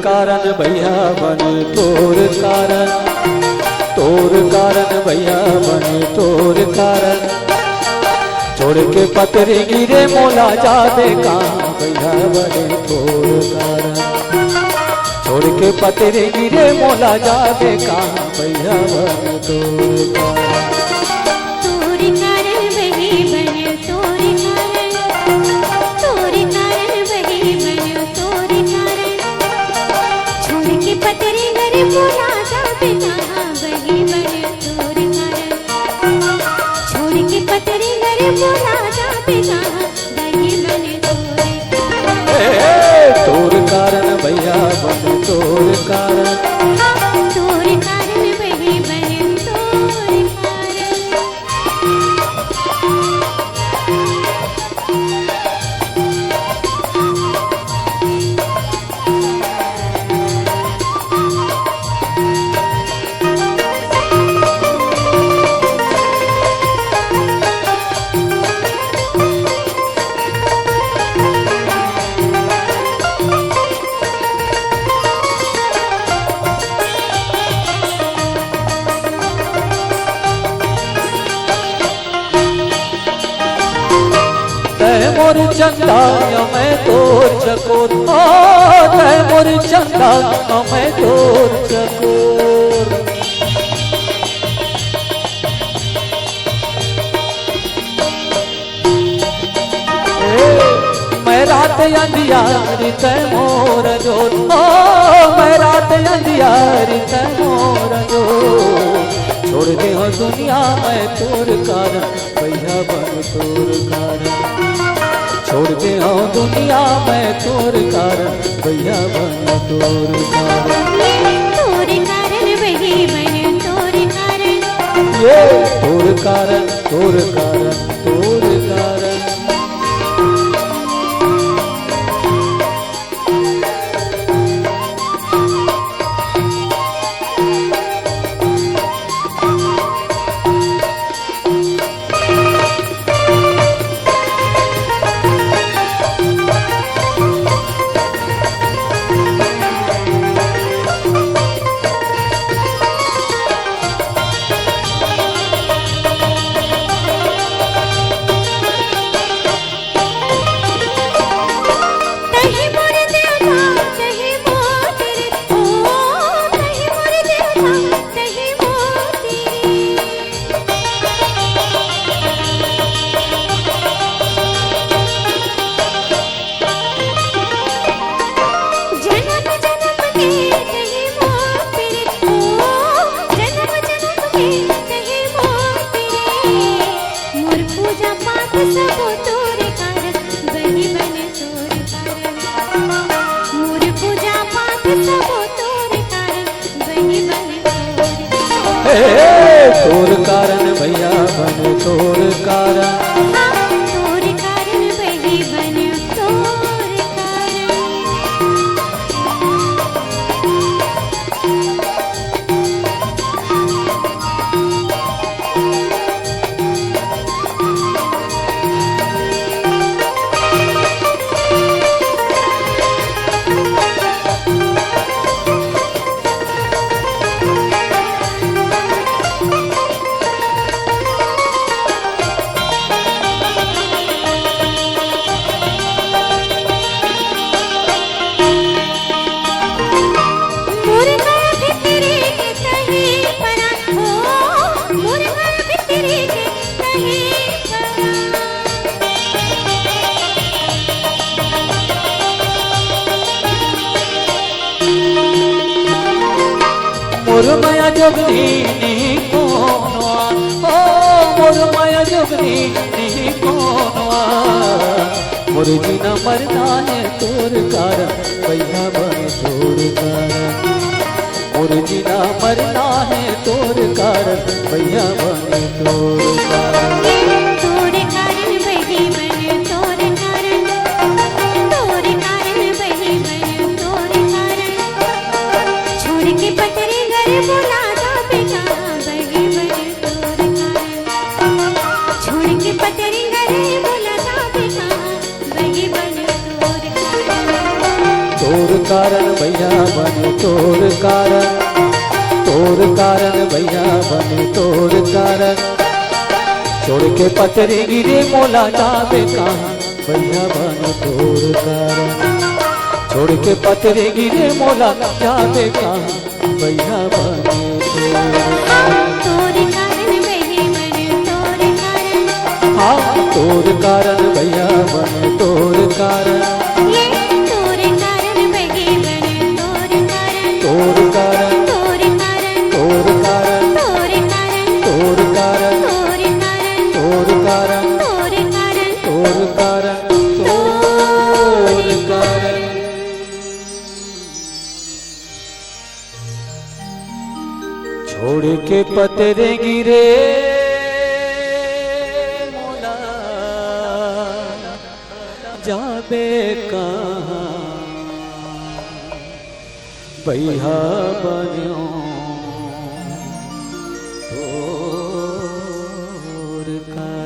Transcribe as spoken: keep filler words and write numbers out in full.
कारण भैया बने तोर कारण, तोर कारण भैया बने तोर कारण। छोड़ के पतरी गिरे मोला जाबे कहाँ भैया बने तोर कारण। छोड़ के पतरी गिरे मोला जाबे कहाँ भैया बने तोर कारण। तोर कारण बने बने तोर कारण, तोर कारण बने बने तोर कारण। छोड़ के पतरी गिरे मोला जाबे कहाँ बने बने तोर कारण। छोड़ के पतरी गिरे मोला जाबे कहाँ बने बने तोर कारण। ए, तोर कारण भैया बने तोर कारण। हाँ, तोर कारण बने बने तोर कारण। तै मोर चंदा या मैं तोर चकोर, ओ, तै मोर चंदा या मैं तोर चकोर। ए, मैं रात अंधियारी तै मोर जोर, ओ, मैं रात अंधियारी तै मोर जोर। छोड़ दे हो दुनिया मैं तोर कारण, भैया बने तोर कारण। छोड़ दे हो दुनिया मैं तोर कारण, भैया बने तोर कारण। ये तोर कारण बने बने तोर कारण। ये तोर कारण, तोर कारण, तोर कारण। तही मोर देवता, तही मोर तेरे, ओ, तही मोर देवता, तही मोर तेरे। जनम जनम के तही मोर तेरे, ओ, जनम जनम के तही मोर तेरे। मोर पूजा पाठ सबो तोरे कारण, बने बने तोरे कारण। मोर पूजा पाठ सबो तोरे कारण, बने बने तोरे कारण। ए, तोर कारण भैया बने तोर कारण। हाँ, तोरे कारण बने बने तोरे कारण। मोर माया भितरी के कहीं परा हो, मोर माया भितरी के कहीं परा। मोर माया जोगनी नहीं कोनो आ, ओ, मोर माया जोगनी नहीं कोनो आ। मोर जीना मरना हे तोर कारण, भैया बने तोर कारण। मोर जीना मरना हे तोर कारण, भैया बने तोर कारण। तोर कारण बने बने तोर कारण, तोर कारण बने बने तोर कारण। छोड़ के पतरे घर बोला जा बेटा, बने बने तोर कारण। छोड़ के पतरे घर बोला जा बेटा, बने बने तोर कारण। तोर कारण भैया बने तोर कारण, तोर कारण भैया बने तोर कारण। छोड़ के पतरे गिरे मोला जाबे कहाँ, भैया बने तोर कारण। छोड़ के पतरे गिरे मोला जाबे कहाँ, भैया बने तोर कारण। तोर कारण बहे मन तोर कारण। हाँ, तोर कारण भैया बने तोर कारण। ये तोर कारण बहे मन तोर कारण। तोर कारण, तोर कारण, तोर कारण, तोर कारण, तोर कारण, तोर कारण, तोर कारण, तोर कारण। तोर कारण, तोर कारण। छोड़ के पतरे गिरे मोला जाबे कहाँ, भैया बने तोर कारण।